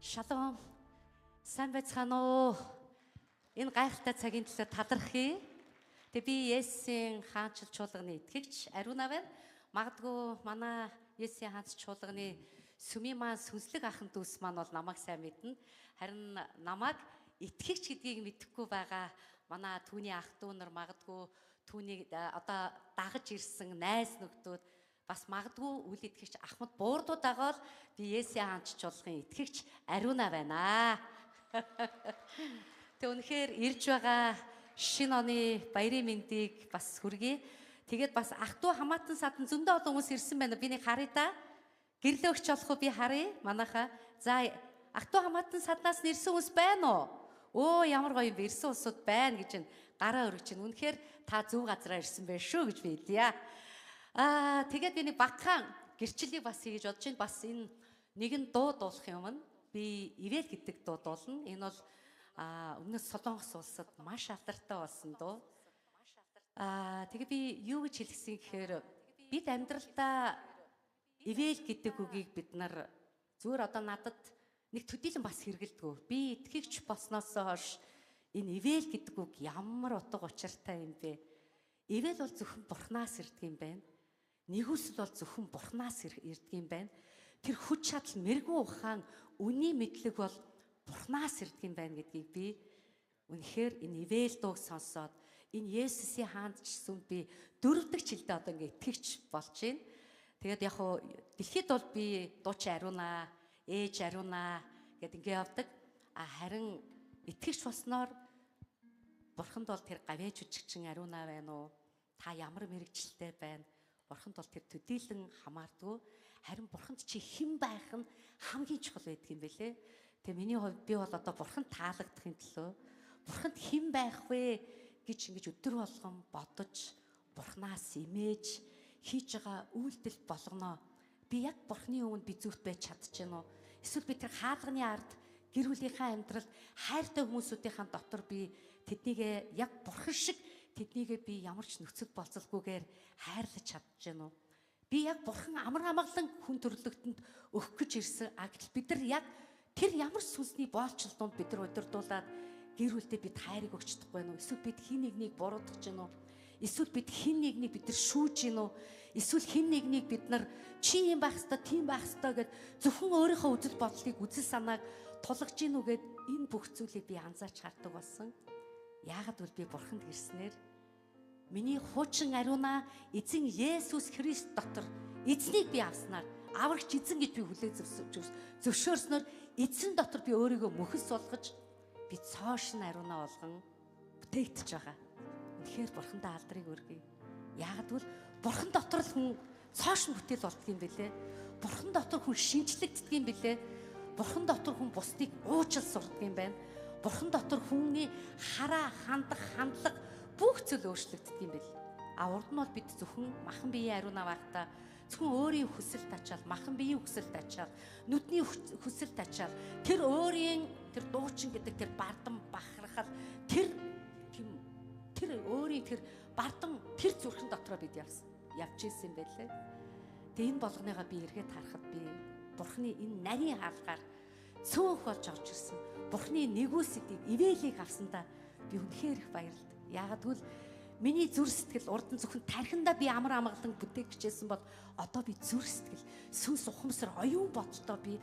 Шалом. Сайн байцгаана уу? Энэ гайхалтай цагийн төлөө талархъя. Тэгээ би Есүсийн хаанчил чуулганы итгэгч Ариуна байна. Магадгүй манай Есүсийн хаанч чуулганы сүмийн маань сүнслэг ахын дүүс маань бол намайг сайн мэднэ. Харин намайг итгэгч гэдгийг мэдэхгүй байгаа манай түүний ах дүү нар, магадгүй түүнийг одоо дагаж ирсэн найз нөхдүүд, бас магадгүй үл итгэгч ахмад буурдууд дагаал би Есүсийн хаанч чуулганы итгэгч Ариуна байна. Тэг үнэхээр ирж байгаа шинэ оны баярын мэндийг бас хүргэе. Тэгээд бас ах トゥ хамаатан садан зөндөө олон хүмүүс ирсэн байна. Би нэг харъя та. Гэрлээ өгч болох уу, би харъя. Манайха. За, ах トゥ хамаатан саднаас нэрсэн хүмүүс байна уу? Өө, ямар гоё юм бэ? Ирсэн улсууд байна гэж гараа өргөж чинь. Үнэхээр та зөв газараа ирсэн байх шүү гэж би хэлье. Аа, тэгээд би нэг багахан гэрчлэлийг бас хийж бодож байна. Бас энэ нэгэн дуу дуулах юм. Би "Ивэл" гэдэг дуу дуулна. Энэ бол өмнөөс Солонгос улсад маш алдартай болсон дуу. Аа, тэгээ би юу гэж хэлсэн гэхээр бид амьдралдаа ивэл гэдэг үгийг бид нар зүгээр одоо надад нэг төдийлөн бас хэрэгэлдэг. Би итгэгч болсноос хойш энэ ивэл гэдэг үг ямар утга учиртай юм бэ? Ивэл бол зөвхөн Бурханаас ирдэг юм байна. Нигүүлсэл бол зөвхөн Бурханаас ирдэг юм байна. Тэр хүч чадал, мэргэн ухаан, үнийн мэдлэг бол Бурханаас ирдэг юм байна гэдгийг би үнэхээр энэ ивэл дууг сонсоод, энэ Есүсийн хаанд ч сүмд би дөрөв дэх жилдээ одоо ингээ итгэгч болж байна. Тэгээд яг хуу дэлхийд бол би дуучин Ариуна, ээж Ариуна гэд ингээ явдаг. А харин итгэгч болсноор Бурханд бол тэр гавьяа жүжигчин Ариуна байна уу? Та ямар мэрэгчлээ байна? Бурханд бол тэр төдийлөн хамаардгүй. Харин Бурханд чи хэн байх нь хамгийн чухал байдаг юм бэлээ. Тэгээ миний хувьд би бол одоо Бурханд таалагдахын төлөө Бурханд хэн байх вэ гэж ингэж өдөр болгон бодож, Бурханаас имэж хийж байгаа үйлдэл болгоно. Би яг Бурханы өмнө би зөвхт байж чадчихэв үү? Эсвэл би тэр хаалганы ард, гэр бүлийнхээ амьдрал, хайртай хүмүүсүүдийнхээ дотор би тэднийгээ яг Бурхан шиг тэднийгээ би ямар ч нөхцөл болцолгүйгээр хайрлаж чадчихэв үү? Би яг Бурхан амар амгалан хүн төрлөختөнд өгөх гэж ирсэн. А гэтэл бид нар яг тэр ямар сүнсний боолчлол донд бид нар удирдуулаад гэр бүлдээ бид хайрыг өгч чадахгүй байна уу? Эсвэл бид хин нэгнийг буруутгах гин үү? Эсвэл бид хин нэгнийг бид нар шүүж гин үү? Эсвэл хин нэгнийг бид нар чи юм байх хэвээр, тийм байх хэвээр гэд зөвхөн өөрийнхөө үзэл бодлыг, үзэл санааг тулгаж гин үү гэд энэ бүх зүйлийг би анзаарч хардаг болсон. Яагаад гэвэл би Бурханд ирснээр миний хуучин Ариуна эзэн Есүс Христ дотор эзнийг би авснаар, аврагч эзэн гэж би хүлээж зөвшөөрснөөр эзэн дотор би өөрийгөө мөхөс болгож би цоошин Ариуна болгон бүтээгдэж байгаа. Үнэхээр Бурхандаа алдрыг өргөе. Яагаад гэвэл Бурхан дотор л хүн цоошин бүтээл болдго юм бэлээ. Бурхан дотор хүн шинчлэгддэг юм бэлээ. Бурхан дотор хүн бусдыг уучил сурдаг юм байна. Бурхан дотор хүний хараа, хандах, хандлага бүх зүйл өөрчлөгддөг юм бэл. А урд нь бол бид зөвхөн махан биеийн Ариуна байхдаа зөвхөн өөрийн хүсэл тачаал, махан биеийн хүсэл тачаал, нүдний хүсэл тачаал, тэр өөрийн тэр дуучин гэдэг тэр бардам бахархал, тэр тийм тэр өөрийн тэр бардам тэр зүрхэн дотроо бид явсан. Явж исэн юм байлээ. Тэгээ энэ болгоныгоо би эргээд харахад би Бурхны энэ нарийн хаалгаар цөөх болж орж ирсэн. Бурхны нэгүсэдийг, ивэлийг авсандаа би үнэхээр их баярлалаа. Яагаад гэвэл миний зүр сэтгэл урд нь зөвхөн тархиндаа би амар амгалан бүтээх гэжсэн бол одоо би зүр сэтгэл, сүнс, ухамсар, оюун бодолтой би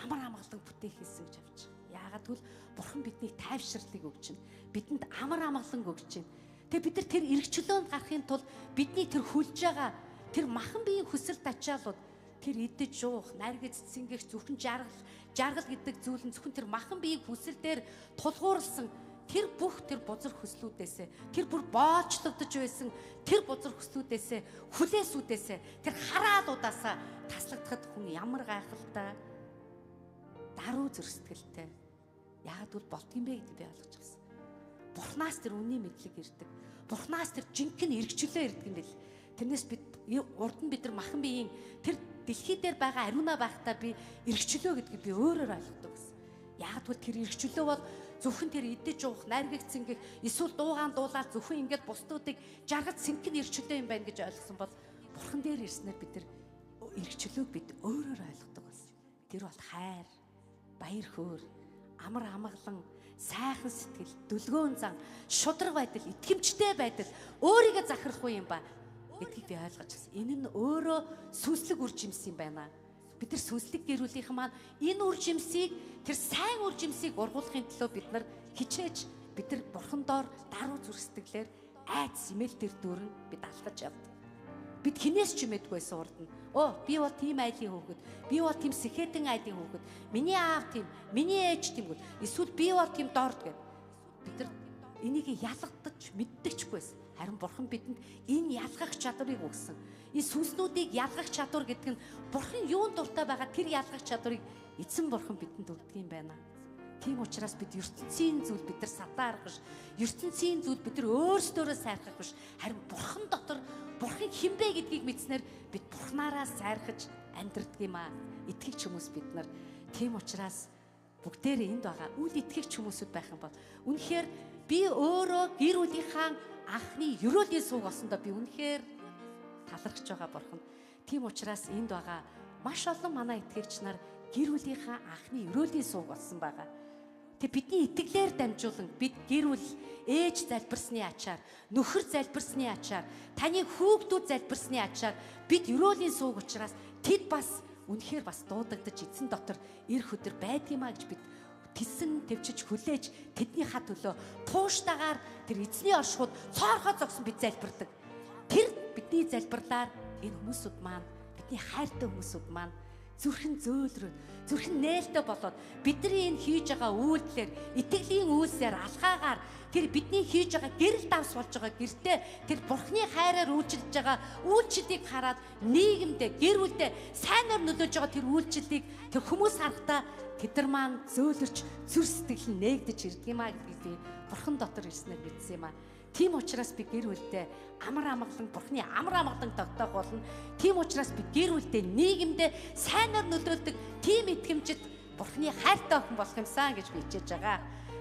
амар амгалан бүтээх хийсэн гэж авч. Яагаад гэвэл Бурхан биднийг тайвширлыг өгч байна. Бидэнд амар амгалан өгч байна. Тэгээ бид нар тэр эрг чөлөөнд гарахын тулд бидний тэр хүлж байгаа тэр махан биеийн хүсэл тачаалууд, тэр идэж уух, наргиз цэнгэх, зөвхөн жаргал гэдэг зүйл нь зөвхөн тэр махан биеийн хүсэл дээр тулгуурласан тэр бүх тэр бузар хүслүүдээсээ, тэр бүр боолчлогдож байсан тэр бузар хүслүүдээсээ, хүлээсүүдээсээ, тэр хараалуудаасаа таслагдахад хүн ямар гайхалтай даруй зүр сэтгэлтэй. Яагаад гэвэл болдго юм бэ гэдгийг би ойлгож авсан. Бурханаас тэр үнийн мэдлэг ирдэг. Бурханаас тэр жинхэнэ эргчлөө ирдэг юм бэл. Тэрнээс бид урд нь бид нар махан биеийн тэр дэлхий дээр байгаа Ариуна байхдаа би эргчлөө гэдгийг би өөрөөр ойлгодог гэсэн. Яагаад гэвэл тэр эргчлөө бол зөвхөн тэр идэж уух, наргиг цэнгэх, эсвэл дуугаан дуулаад зөвхөн ингээд бусдуудыг жаргаж цэнгэх нь эргчлөө юм байна гэж ойлгосон бол Бурхан дээр ирснээр бид тэр эргчлөөг бид өөрөөр ойлгодог болсон. Тэр бол хайр, Баяр хөөр, амар амгалан, сайхан сэтгэл, дүлгөөн зан, шудраг байдал, итгэмжтэй байдал, өөрийгөө захирах юм ба гэдгийг би ойлгож байна. Энэ нь өөрөө сүнслэг үр жимс юм байна. Бид нар сүнслэг гэр бүлийнхэн маань энэ үр жимсийг, тэр сайн үр жимсийг ургуулахын төлөө бид нар хичээж, бид нар бурхан доор даруй зүрх сэтгэлээр айц имэл дээр дүүрэн бид алхаж явдаг. Бид хинээс ч юмэдгүй байсан урд нь. Би бол тийм айлын хүүхэд. Би бол тийм сэхэтэн айлын хүүхэд. Миний аав тийм, миний ээж тийм гэв. Эсвэл би бол тийм дорд гэв. Бид нар энийг ялгадаж мэддэгчгүй байсан. Харин бурхан бидэнд энэ ялгах чадварыг өгсөн. Энэ сүнснүүдийг ялгах чадвар гэдэг нь бурхан юунд дуртай байгаа тэр ялгах чадварыг эзэн бурхан бидэнд өгдөг юм байна. Тийм учраас бид ертөнцийн зүйл бид нар садаарах биш. Ертөнцийн зүйл бид нар өөрсдөө сайрхах биш. Харин бурхан дотор бурхан хинбэ гэдгийг мэдснээр бид бурхнаараа сайрхаж амьдрдаг юм аа. Итгэгч хүмүүс бид нар. Тийм учраас бүгдээрээ энд байгаа үл итгэгч хүмүүсүүд байх юм бол үнэхээр би өөрөө гэр бүлийнхаа анхны ерөөлийн сууг олсондоо би үнэхээр талархаж байгаа бурхан. Тийм учраас энд байгаа маш олон манай итгэгч нар гэр бүлийнхаа анхны ерөөлийн сууг олсон байгаа. Тэг бидний итгэлээр дамжуулан бид гэр бүл ээж залбирсны ачаар, нөхөр залбирсны ачаар, таны хүүхдүүд залбирсны ачаар бид ерөөлийн сууг учраас тэд бас үнэхээр бас дуудагдаж эзэн дотор ирэх өдөр байдгиймаа гэж бид тэсэн төвчж хүлээж тэдний хат төлөө тууштайгаар тэр эзний оршихуйд цоорхоо зогсон бид залбирдаг. Тэр бидний залбирлаар энэ хүмүүсүүд маань, бидний хайртай хүмүүсүүд маань зүрхэн зөөлрөөд, зүрхэн нээлттэй болоод бидний энэ хийж байгаа үйлдэлээр, итгэлийн үйлсээр, алхаагаар тэр бидний хийж байгаа гэрэл давс болж байгаа гэртээ тэр бурхны хайраар үйлчилж байгаа үйлчлэлийг хараад нийгэмдээ, гэр бүлдээ сайнаар нөлөөж байгаа тэр үйлчлэлийг тэр хүмүүс харахтаа тэд нар маань зөөлрч зүр сэтгэл нь нээгдэж ирдэг юм а гэдгийг би бурхан дотор ирснээр мэдсэн юм а. Тийм учраас би гэр бүлдээ амар амгалан, бурхны амар амгалан тогтоох болно. Тийм учраас би гэр бүлдээ нийгэмдээ сайнаар нөлөөлдөг тийм итгэмжит бурхны хайртай охин болох юмсан гэж би хичээж байгаа.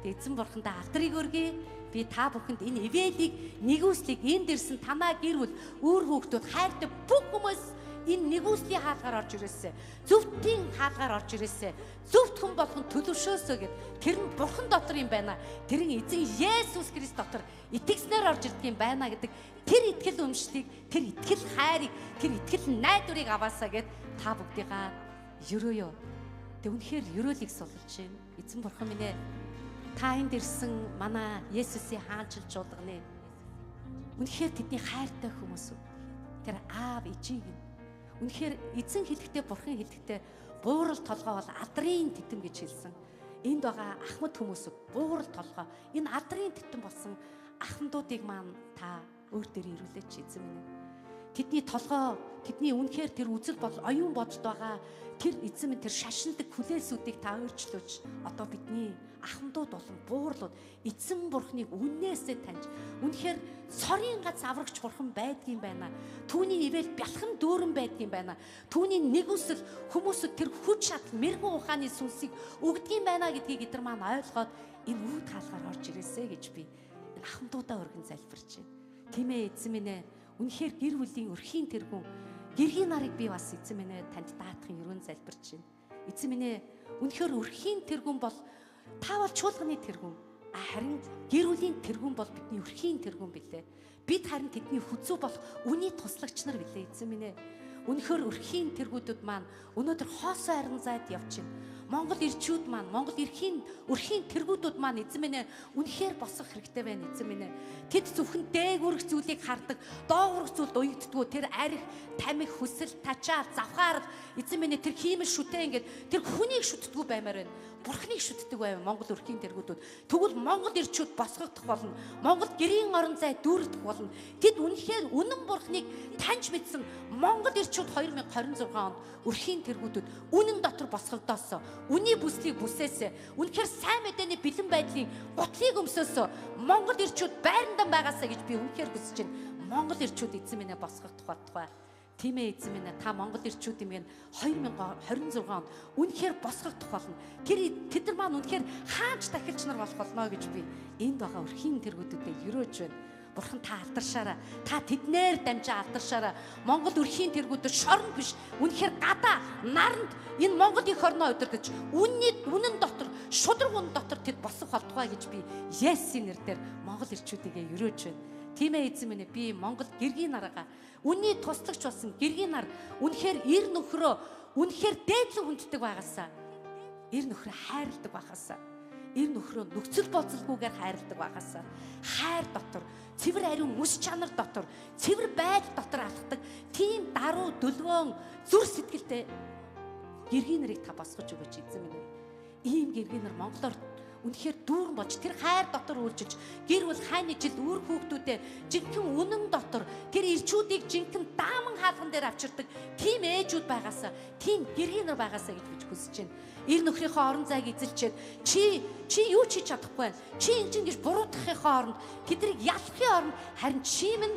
Тэг эзэн бурхандаа алдрыг өргөе. Би та бүхэнд энэ ивэлийг, нэгүслийг энд ирсэн танаа гэр бүл, үр хүүхдүүд, хайртай бүх хүмүүс энэ нэгүслийн хаалгаар орж ирээсэ. Зөвхтийн хаалгаар орж ирээсэ. Зөвхт хүн болгон төлөвшөөсөө гэд. Тэр нь бурхан дотор юм байна. Тэр нь эзэн Есүс Христ дотор итгэснээр орж ирдэг юм байна гэдэг тэр итгэл үнэмшлийг, тэр итгэл хайрыг, тэр итгэл найдварыг аваасаа гэд та бүгдийгаа ерөөё. Тэг үнэхээр ерөөлийг сулж байна. Эзэн бурхан минь ээ, та энд ирсэн манай Есүсийн хаанчил чуулганы үнэхээр тэдний хайртай хүмүүс. Тэр аав ээжийг нь үнэхээр эзэн хэлэхдээ, бурхан хэлэхдээ буурал толгой бол адрын титэм гэж хэлсэн. Энд байгаа ахмад хүмүүсүүд буурал толгой, энэ адрын титэм болсон ахмадуудыг маань та өөр дээр ирүүлээч эзэн минь. Тэдний толгой, тэдний үнэхээр тэр үзэл бол оюун бодолд байгаа тэр эзэн минь тэр шашиндаг хүлээлсүүдийг та өөрчлөөч. Одоо бидний ахмадууд болон буурлууд эзэн бурхныг үннээсээ таньж үнэхээр сорын гац аврагч бурхан байдгийн байна. Түүний ивэл бялхан дүүрэн байдгийн байна. Түүний нэгүсэл хүмүүсд тэр хүч чадал, мэрэгэн ухааны сүнсийг өгдгийн байна гэдгийг эдгээр маань ойлгоод энэ үүд хаалгаар орж ирээсэ гэж би энэ ахмадуудаа өргөн залбирч байна. Тийм ээ эзэн минь ээ, үнэхээр гэр бүлийн өрхийн тэргүүн гэргийн нарыг би бас эзэн минь ээ танд даатахын өргөн залбирч байна. Эзэн минь ээ, үнэхээр өрхийн тэргүүн бол та бол чуулганы тэргүүн. Харин гэр бүлийн тэргүүн бол бидний өрхийн тэргүүн билээ. Бид харин тэдний хүзүү болох үний туслагч нар билээ эзэн минь ээ. Үнэхээр өрхийн тэргүүдүүд маань өнөөдөр хоосон харин зайд явж байна. Монгол ирчүүд маань, Монгол эрхийн өрхийн тэргүүдүүд маань эзэн минь ээ үнэхээр босох хэрэгтэй байна эзэн минь ээ. Тэд зөвхөн дээгүүрх зүйлийг хардаг, доогуурх зүйлд уягддаггүй. Тэр арх, тамхи, хүсэл, тачаал, завхаар эзэн минь ээ тэр хиймэл шүтээ ингээд тэр хүнийг шүтдэггүй баймаар байна. Бурхныг шүтдэг байв Монгол өрхийн тэргүүдүүд. Тэгвэл Монгол ирчүүд босгогдох болно. Монгол гэрийн орон зай дүүрдэх болно. Тэд үнэхээр үнэн Бурхныг таньж мэдсэн Монгол ирчүүд 2026 онд өрхийн тэргүүдүүд үнэн дотор босгогдоосоо, үнийн бүслийг бүсээсээ, үнэхээр сайн мэдээний бэлэн байдлын гутлыг өмсөөсөө Монгол ирчүүд байрандан байгаасаа гэж би үнэхээр хүсэж байна. Монгол ирчүүд эзэн минь босгогдох болтугай. Тийм ээ эзэн минь, та Монгол ирчүүд юм 2026 онд үнэхээр босгогдох болно. Тэр тэд нар маань үнэхээр хаанч тахилч нар болох болно гэж би энд байгаа өрхийн тэргүүдүүдэд ерөөж байна. Бурхан та алдаршаараа, та тэднээр дамжаа алдаршаараа. Монгол өрхийн тэргүүдэд шоронд биш, үнэхээр гадаа наранд энэ Монгол эх орноо удирдах үнэн дотор, шудраг үнэн дотор тэд босох болтугай гэж би Есүсийн нэрээр Монгол ирчүүдийгээ өрөөж байна. Тийм ээ эзэн минь, би Монгол гэргийн наргаа үнний туслагч болсон гэргийн нар үнэхээр эр нөхрөө үнэхээр дээдлэн хүнддэг байгаасаа, эр нөхрөө хайрладаг байгаасаа, эр нөхрөө нөхцөл болцолгүйгээр хайрладаг байгаасаа, хайр дотор, цэвэр ариун мэс чанар дотор, цэвэр байдал дотор алхдаг тийм даруй дөлгөөн зүр сэтгэлтэй гэргийн нарыг та босгож өгөөч эзэн минь. Ийм гэргийн нар Монголоор үнэхээр дүүрэн болж тэр хайр дотор үйлчилж, гэр бүл хайны жил үр хүүхдүүдээ жинхэнэ үнэн дотор тэр ирчүүдийг жинхэнэ дааман хаалган дээр авчирдаг тийм ээжүүд байгаасаа, тийм гэргийн нар байгаасаа гэж би хүсэж байна. Эр нөхрийнхөө орон зайг эзэлчээд чи юу ч хийж чадахгүй байна. Чи энэ чинь гэж буруутгахынхоо оронд, тэднийг ялахын оронд харин чи минь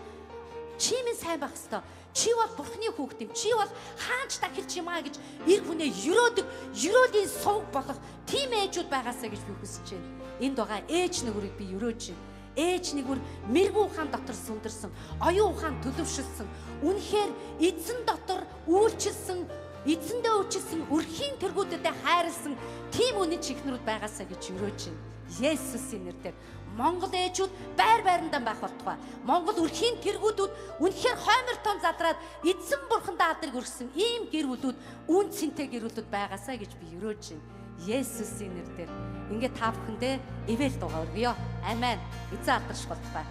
сайн байх ёстой. Чи бол Бурхны хүүхэд юм. Чи бол хаанч дахилч юм аа гэж эр хүнээ өрөөдөг, өрөөлийн сувг болох тийм ээжүүд байгаасаа гэж би хүсэж байна. Энд байгаа ээж нүгүрийг би өрөөж байна. Ээж нэгүр мэрэгүү ухаан дотор сүндэрсэн, оюун ухаан төлөвшөлсөн, үнэхээр эзэн дотор үйлчилсэн, эзэндээ үйлчилсэн, өрхийн тэргүүдэдээ хайрлсан тийм үнэн чихнэрүүд байгаасаа гэж өрөөж байна. Есүсийн нэрээр Монгол ээжүүд байр байрандаа байх болтугай. Монгол өрхийн тэргүүдүүд үнэхээр хоймортон задраад эзэн бурхандаа алдрыг өргөсөн ийм гэр бүлүүд, үн цэнтэй гэр бүлүүд байгаасаа гэж би өрөөж байна. Есүсийн нэрээр ингээд та бүхэндээ ивэл дуугаа өргөё. Амен. Эзэн алдарш болтугай.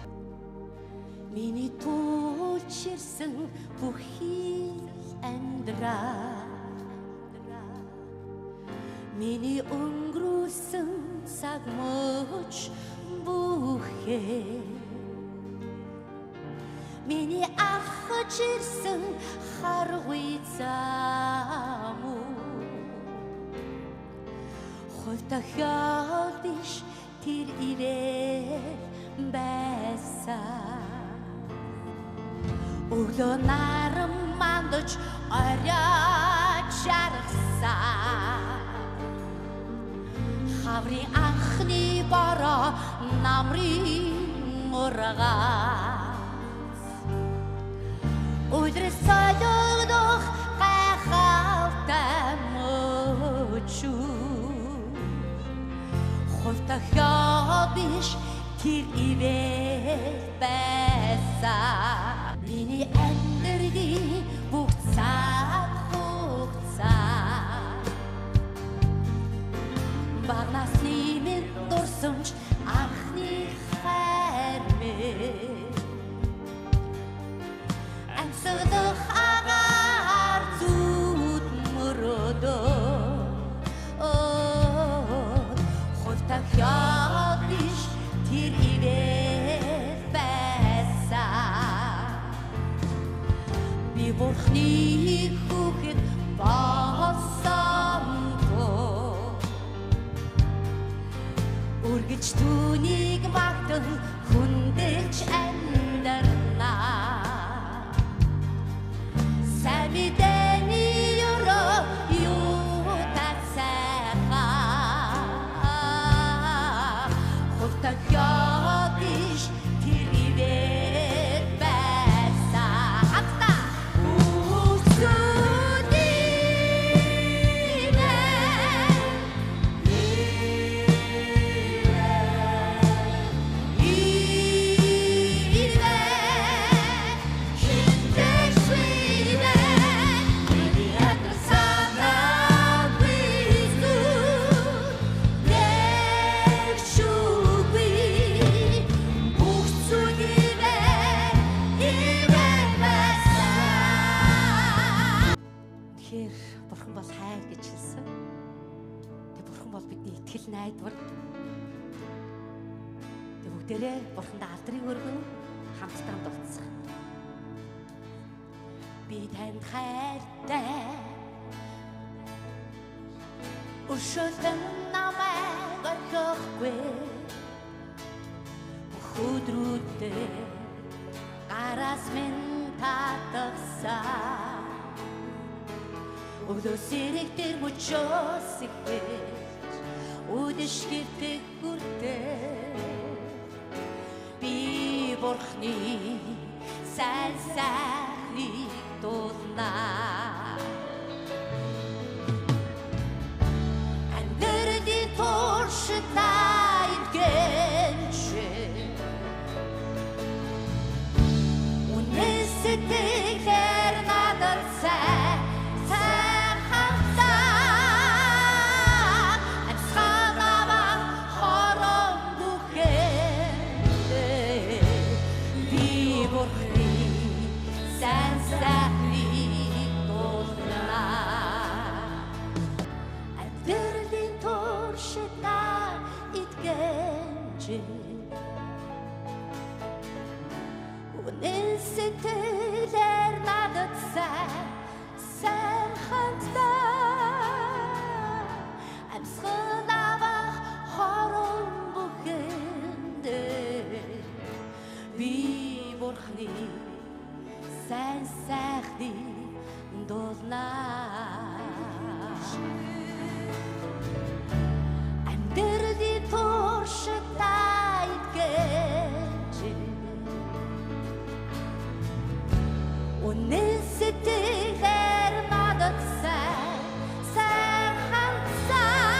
Миний туулчирсан бүхий амьдрал, миний өнгөрүүлсэн цаг мөч бүхээ, миний алхаж ирсэн харгуй зам хувь тохиол биш тэр ивэл байсан. Өглөө наран мандаж орой жаргасан, хаврын анхны бороо намрын ургац, өдрөөс солигдох гайхалтай мөчүү, хувь тохиол биш тэр ивэл байсан. Миний амьдралын бүх цаг хугацаа баг насны минь дурсамж анхны хайр минь, амьсгалах агаар зүуд мөрөөдөө, хувь тохиол биш тэр ивэл байсан. Би Бурхны хүүхэд болсон өргөж түүнийг магтан хүндэлж амьдарна. Сайн мэдээний өрөө юу тацайхан, хувь тохиол биш тэр ивэл байсан. Хамтдаа Бурхан бол хайр гэж хэлсэн. Тэг Бурхан бол бидний итгэл найдвар. Тэг бүгдээрээ Бурхандаа алдрыг өргөн хамтдаа дуулцгаая. Би танд хайртай, өршөөлөн намайг орхихгүй, бүх өдрүүдээ гараас минь татгсан. Өглөө сэрэг тэр мөчөөс эхэлж үдэш гэртэг хүртэл би Бурхны сайн сайхныг дуулнаа. Амьдралын туршид та эдгэнч үнэн сэтгэлээр надад сайн сайн хандсан. Амьсгал авах хорон бүхэндээ би Бурхны сайн сайхныг дуулнаа. Амьдралын туршид та эдгэнч үнэн сэтгэлээр надад сайн сайн хандсан. Амьсгал авах хорон бүхэндээ би Бурхны сайн сайхныг дуулнаа. Амьдралын туршид та эдгэнч үнэн сэтгэлээр надад сайн сайн хандсан.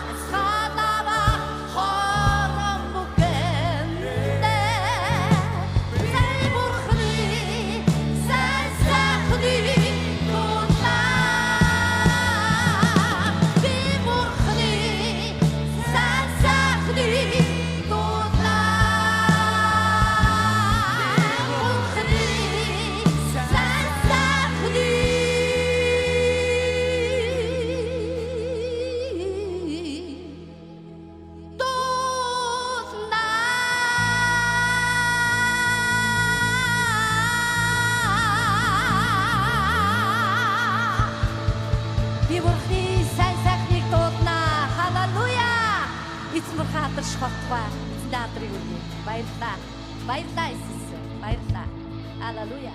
Амьсгал авах хорон бүхэндээ сайн Бурхны сайн сайхныг дуулнаа. Би Бурхны сайн сайхныг дуулнаа. Бурхны сайн сайхныг дуулнаа. Би Бурхны сайн сайхныг дуулнаа. Халелуя! Эзэн Бурхан алдарш хотгой. Эзэндээ алдрыг өргөе. Баярлалаа. Баярлалаа Иесус. Баярлалаа. Халелуя.